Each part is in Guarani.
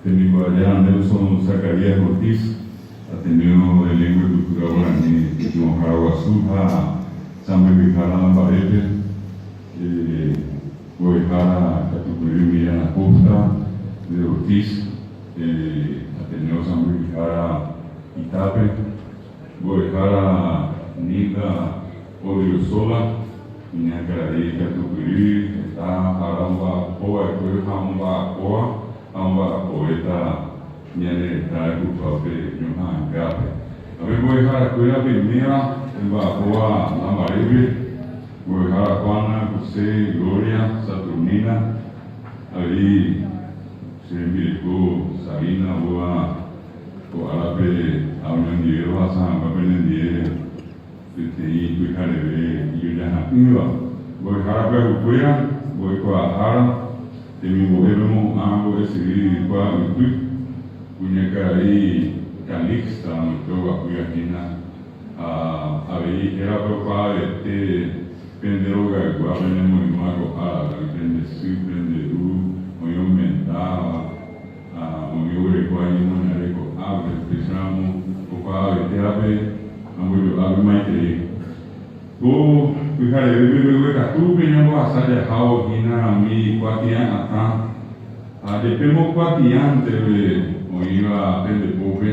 Tembikuaajára Nelson Zacarías Ortiz, Ateneo de Lengua y Cultura Guarani Pytyvõhára Guasu ha Sãmbyhyhára Lambarépe, Mbo'ehára Katupyry Mirian Acosta de Ortiz, Ateneo Sãmbyhyhára Itápe, Mbo'ehára Nilda Odriozola, iñakarai katupyry heta ára omba'apova'ekue ha omba'apóva ha omba'apovéta ñane retã rayhupápe ñoha'ãngápe. Ha pe mbo'eharakuéra peiméva omba'apóva Lambarépe, mbo'ehára Juana, José, Gloria, Saturnina, avei che rembireko Sabina oúva ko árape ha oñondive rohasa hag̃ua penendie peteĩ pyhareve ijojaha'ỹva. Mbo'ehára pyahukuéra, mbo'ekuaahára, temimbo'e pemohu'ã mbo'esyry kuaa'ypy, kuñakarai Calixta amoite oguapýva hína ha avei hérape opaavete pende rogaygua penemoirũva ko árape, pende sy, pende ru, oĩ omendáva, Ha umi oguerekóva iñemoñare ko'ápe, upéicharamo opavavetévape ambojo'ápe maitei. Ko pyharevépe mbeguekatúpe ñambohasa jahávo hína umi kuatia atã, ha jepémo kuatiánteve oĩva pende pópe,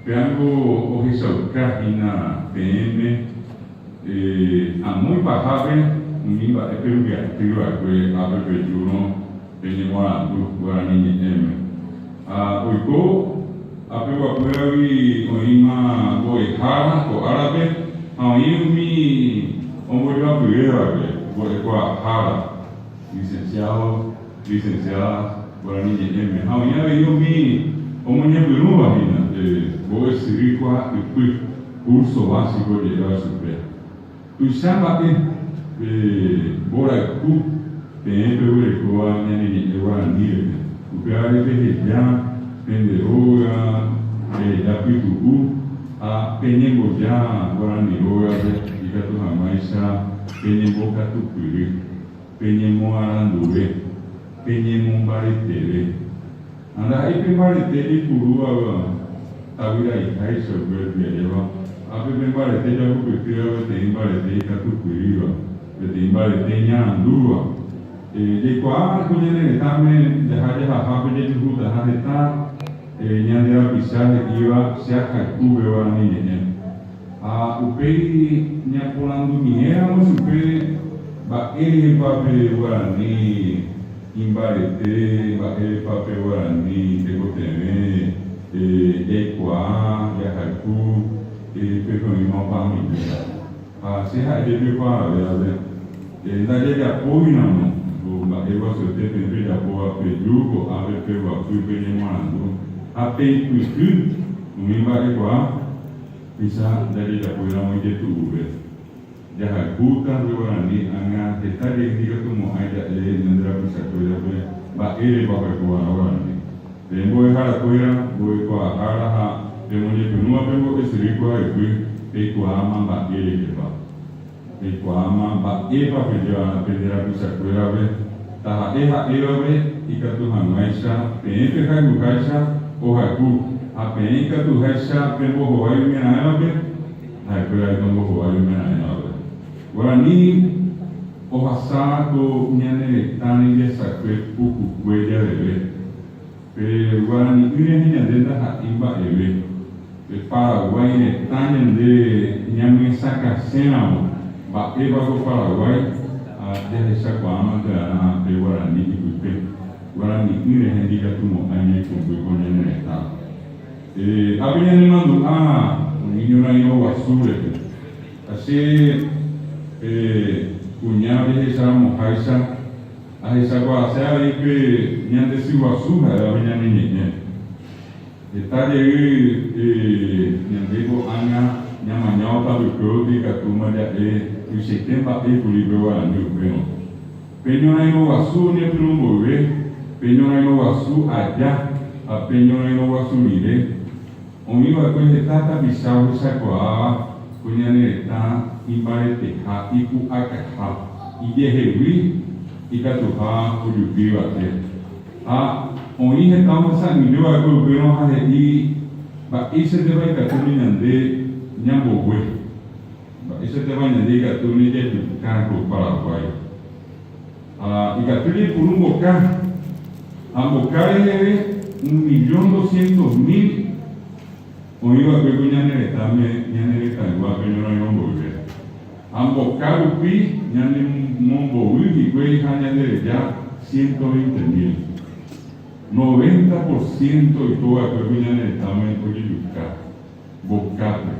péango ohechauka hína peẽme amo ipahápe umi mba'e pembyaty va'ekue ápe pejúrõ Peñemoarandu guarani ñe'ẽme. Ha oiko ápe guapývagui oĩma mbo'ehára ko árape ha oĩ umi ombojoapyvévape mbo'ekuaahára, licenciado, licenciada guarani ñe'ẽme ha oĩ avei umi omoñepyrũva hína pe mbo'esyry kuaa'ypy, curso básico oje'éva chupe. Tuicha mba'e pe mborayhu peẽ peguerekóva ñane ñe'ẽ guarani rehe. Upévare peheja pende róga, peheja pytu'u ha peñemboja guarani rógape ikatu hag̃uáicha peñembokatupyry, peñemoaranduve, peñemombareteve. Ha ndaha'éi pe mbarete jaipurúva tavyraiháicha upe ja'éva, ápe pe mbarete jahupytýva peteĩ mbarete ikatupyrýva, peteĩ mbarete iñarandúva. Jaikuaa ko ñane retãme jaha jahahápe jajuhutaha heta ñande rapicha he'íva che ahayhu pe guarani ñe'ẽ. Ha upéi ñaporandumiéramo chupe mba'érehepa pe guarani Imbarete mba'érepa pe guarani tekotevẽ jaikuaa, jahayhu, pépe oĩma opa'ãmivéva. Ha che ha'e jepi opavavévape, ndajajapóiramo ko mba'e guasuete peẽ pejapóva peju ko'ápe peguapy peñemoarandu ha peipyhy umi mba'ekuaa, péicha ndajajapóiramo ijetu'uve. Jahayhúta pe guarani ág̃a heta jey ndikatumo'ãi ja'e ñande rapichakuérape mba'érepa ohekova'erã guarani. Peẽ mbo'eharakuéra, mbo'ekuaahára ha pemoñepyrũva pembo'esyry kuaaypy peikuaáma mba'érehepa. Peikuaáma mba'épa pejeva'erã pende rapichakuérape taha'e ha'évape ikatu hag̃uáicha peẽ pehayhuháicha ohayhu ha peẽ ikatuháicha pembohovái oimeraẽvape Ha'ekuéra itombohovái oimeraẽvape. Guarani ohasa ko ñane retã rembiasakue pukukue javeve. Pe guarani'ỹ rehe ñande ndaha'éi mba'eve. Pe Paraguái retã ñande ñamyesakãséramo mba'épa ko Paraguái ha jahechakuaámante va'erã pe guarani ipype. Guarani'ỹ rehe ndikatumo'ãi ñaikũmby ko ñane retã. Ápe ñanemandu'a umi ñorairõ guasu rehe. Ha che, pe kuña ojehecharamoháicha, ahechakuaase avei pe ñande sy guasu ha'éva pe ñane ñe'ẽ. Heta jey ñande ko'ág̃a ñamañávo tapykuévote ikatúma ja'e tuichaite mba'ékuri pe guarani upérõ. Pe ñorairõ guasu oñepyrũ mboyve, pe ñorairõ guasu aja ha pe ñorairõ guasu rire, oĩ va'ekue heta tapicha ohechakuaáva ko ñane retã imbareteha, ipu'akaha, ijehegui ikatuha ojupi yvate. Ha. oĩ heta ohasa'ỹijo va'ekue upérõ ha he'i mba'éichatépa ikatúne ñande ñambogue, mba'éichatépa ñande ikatúne jajuka ko Paraguái. Ha ikatu jaipuru mboka, ha mboka reheve un millón doscientos mil oĩ va'ekue ko ñane retãme ñane retãyguápe ñorairõ mboyve. Ha mboka rupi ñane mombovy hikuái ha ñande reja ciento veinte mil. Noventa por ciento oiko va'ekue ko ñane retãme ojejuka mbokápe.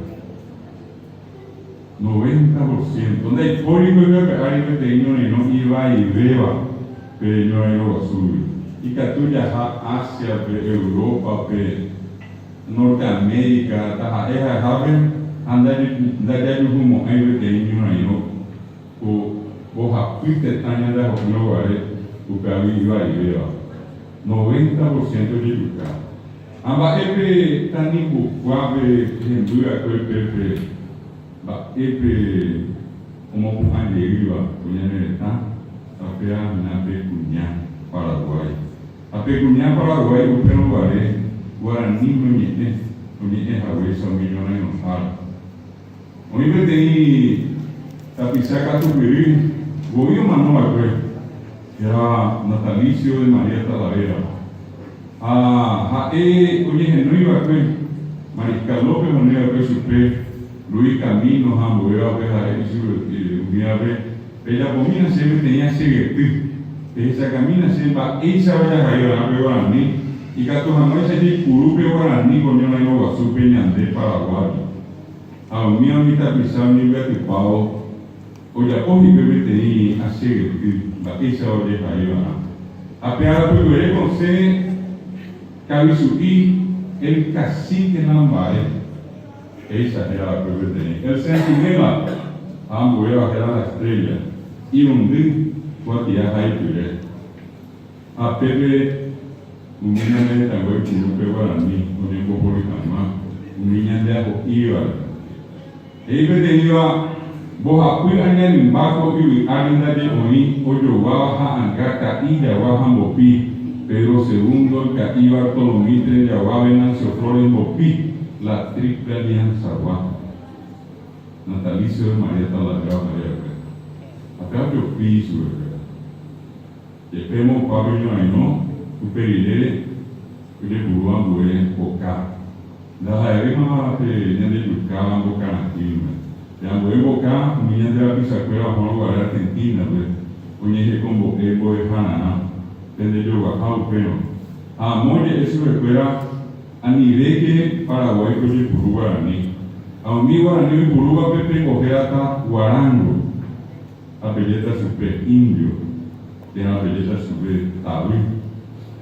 Noventa por ciento. Ndaipóri ko yvy ape ári peteĩ ñorairõ ivaivéva pe ñorairõ guasúgui. Ikatu jaha Ásiape, Európape, Norteamérica, taha'e ha'ehápe ha ndajajuhumo'ãi peteĩ ñorairõ ko mbohapy tetã ñandeaho'ỹrõ guare upévagui ivaivéva. Noventa por ciento ojejuka. Ha mba'épe tanimbukuápe hemby va'ekue pépe mba'épe omopu'ã jeýva ko ñane retã ha péva hína pe kuña Paraguái. Ha pe kuña Paraguái upérõ guare guarani noñe'ẽ oñe'ẽ haguéicha umi ñorairõhára. Oĩ peteĩ tapicha katupyry voi omano va'ekue, hérava Natalicio de María Talavera. Ha ha'e oñehenói va'ekue, Mariscal López ohenói va'ekue chupe, Luis Camino ha ambuévape ha'e umívape, Pejapomína che peteĩ achegety, pehechakamína che mba'éichapa jahai va'erã pe guarani, ikatu hag̃uáicha jaipuru pe guarani ko ñorairõ guasúpe ñande Paraguápe. Ha umi umi tapicha oñembyatypávo ojapo hikuái peteĩ achegety mba'éichapa ojehai va'erã. Ha pe arapykuere osẽ Kavisu'i El Cacique Lambaré, péicha héra va'ekue peteĩ El Centinela ha ambuéva héra La Estrella, irundy kuatia haipyre. Ha pépe umi ñane retãygua oipuru pe guarani oñembohory hag̃ua umi ñandeaho'ívare. He'i peteĩva, Mbohapy aña rymba ko yvy ári ndaje oĩ ojoguáva ha'anga ka'i jagua ha mbopi, Pedro Segundo, ka'i Bartolomí Tres jagua Venancio Flores mbopi, la Triple Alianza-gua. Natalicio de María Talavera ohai va'ekue. Ha péva ojopi ichupekuéra. Jepémo opápe oñorairõ, upe rire ojepuru ambue mboka. Ndaha'evéimava pe ñandejukáva mbokara'ỹme. Pe ambue mboka umi ñande rapichakuéra ohórõ guare Argentina-pe oñehekombo'e mbo'ehararã pendejoguaha upérõ. Ha amo oje'e chupekuéra anivéke Paraguáipe ojepuru guarani. Ha umi guarani oipurúvape pembohérata guarango. Ha pejéta chupe indio, térã pejéta chupe tavy,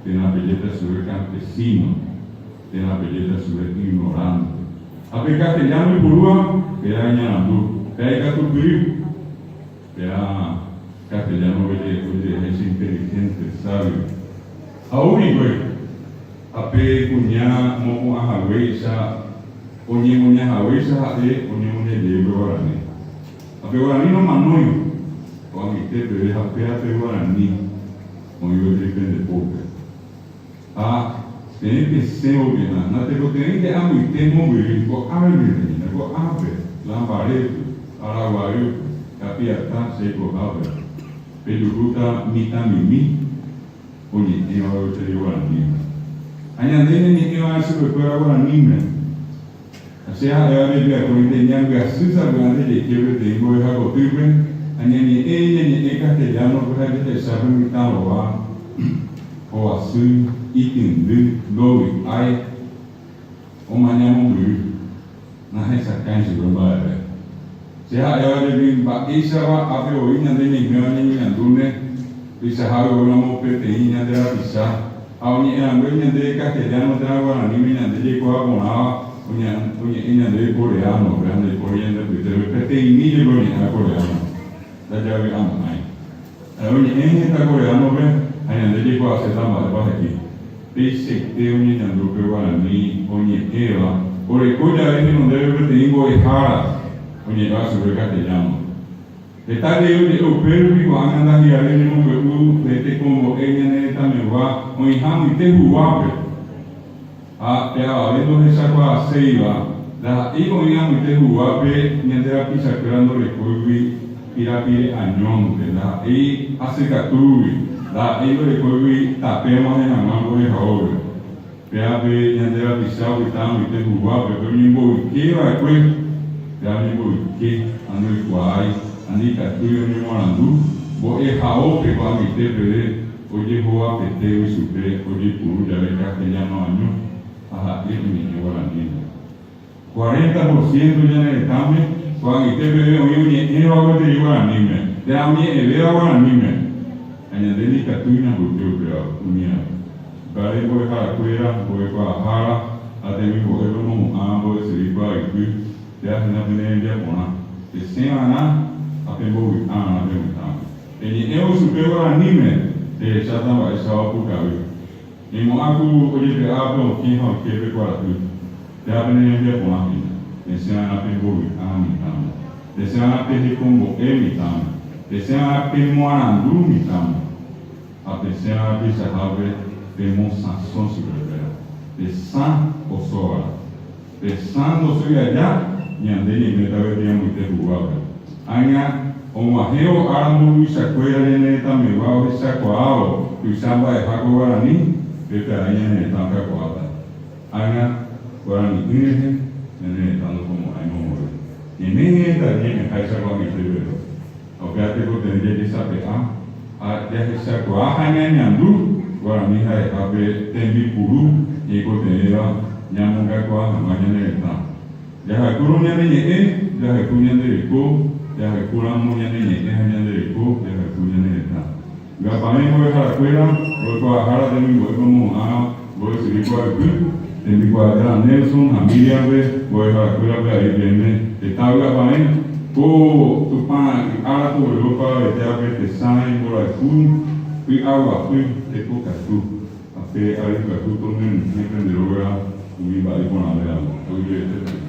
térã pejéta chupe campesino, térã pejéta chupe ignorante. Ha pe castellano oipurúva, péa iñarandu, péa ikatupyry, péa castellano oje'eháicha inteligente, sabio. Ha ou hikuái, ha pe kuña omopu'ã haguéicha, oñemoña haguéicha ha'e oñemoña jey pe guarani. Ha pe guarani nomanói, ko'ag̃aite peve ha péa pe guarani oĩ gueteri pende pópe. Ha peẽ pesẽvokena, natekotevẽi ja'amoite mombyry ko'ápe peteĩna, ko'ápe, Lambarépe, Paraguaýpe, Kapiata, che aikohápe, pejuhúta mitãmimi oñe'ẽva gueteri guaraníme. Ha ñande ñañe'ẽva chupekuéra guaraníme. Ha che ha'éva jepi akóinte ñambyasy sapy'ánte jaike peteĩ mbo'eha kotýpe ha ñañe'ẽ ñañe'ẽ castellano-pe ha jahecha pe mitã rova, hovasy, itĩndy, ndovy'ái, omaña mombyry, nahesakãi chupe mba'eve. Che ha'éva jepi mba'éichapa ápe voi ñande ñaiméva ñañeñandúne peichahápe oúramo peteĩ ñande rapicha Ha oñe'ẽ rangue ñande castellano térã guaraníme ñande jaikuaa porãva oñe'ẽ ñandéve coreano, péva ndaipóri ñande apytépe peteĩmi jepe oñe'ẽva coreano, ndajavy'amo'ãi. Ha'e oñe'ẽ heta coreano-pe ha ñande jaikuaaséta mba'épa he'i. Peichaite oñeñandu pe guarani oñe'ẽva oreko jave henondépe peteĩ mbo'ehára oñe'ẽva chupe castellano. Heta jey oje'e upérupi ko'ág̃a ndahi'are oñemombe'u pe tekombo'e ñane retãmegua oĩha amoite huguápe. Ha pe avave ndohechakuaaséiva, ndaha'éi oĩ amoite huguápe ñande rapichakuéra ndorekóigui pirapire añónte, ndaha'éi hasykatúgui, ndaha'éi ndorekóigui tape og̃uahẽ hag̃ua mbo'ehaópe. Péva pe ñande rapicha opyta amoite huguápe, pe oñemboyke va'ekue, péva oñemboyke ha ndoikuaái ha ndikatúi oñemoarandu, mbo'ehaópe ko'ag̃aite peve ojehovapetégui chupe ojeipuru jave castellano año ha ha'e oñe'ẽ guaraníme. Cuarenta por ciento ñane retãme ko'ag̃aite peve oĩ oñe'ẽva gueteri guaraníme, térã oñe'ẽvéva guaraníme. Ha ñande ndikatúi ñamboyke upéva umívape. Upévare mbo'eharakuéra, mbo'ekuaahára ha temimbo'épe omohu'ã mbo'esyry kuaaypy, péva hína pene rembiaporã. Pesẽva'erã ha pembovy'ava'erã pe mitãme. Peñe'ẽvo chupe guaraníme, pehecháta mba'éichapa opukavy. Ñaimo'ã ku ojepe'a pe okẽ ha oike pe kuarahy. Péva pene rembiaporã hína. Pesẽva'erã pembovy'a mitãme. Pesẽva'erã pehekombo'e mitãme. Pesẽva'erã pemoarandu mitãme. Ha pesẽva'erã peichahápe pemosãso chupekuéra. Pe sã osóva'erã. Pe sã ndosýi aja, ñande ñaiméta gueteri amoite huguápe. Ág̃a og̃uahẽvo ára mburuvichakuéra ñane retãmegua ohechakuaávo tuicha mba'eha ko guarani, pépe ae ñane retã okakuaáta. Ág̃a guarani'ỹ rehe ñane retã ndohomo'ãi mombyry. Ñaiméta ñaimeháicha ko'ag̃aite peve. Ha upéva tekotevẽ jajesape'a ha jahechakuaa ha ñañandu guarani ha'eha pe tembipuru ñaikotevẽva ñamongakuaa hag̃ua ñane retã. Jahayhúrõ ñane ñe'ẽ, jahayhu ñande reko, jahayhúramo ñane ñe'ẽ ha ñande reko, jahayhu ñane retã. Vy'apavẽ mbo'eharakuéra, oikuaahára temimbo'e omohu'ã mbo'esyry kuaaypy, tembikuaajára Nelson ha Miriam-pe, mbo'eharakuérape avei peẽme heta vy'apavẽ, ko Tupã ára togueru opavavetévape tesãi, mborayhu, py'aguapy, tekokatu, ha pe ary pyahu tomyenyhẽ pende róga umi mba'e iporãvévagui. Aguyjevetépe.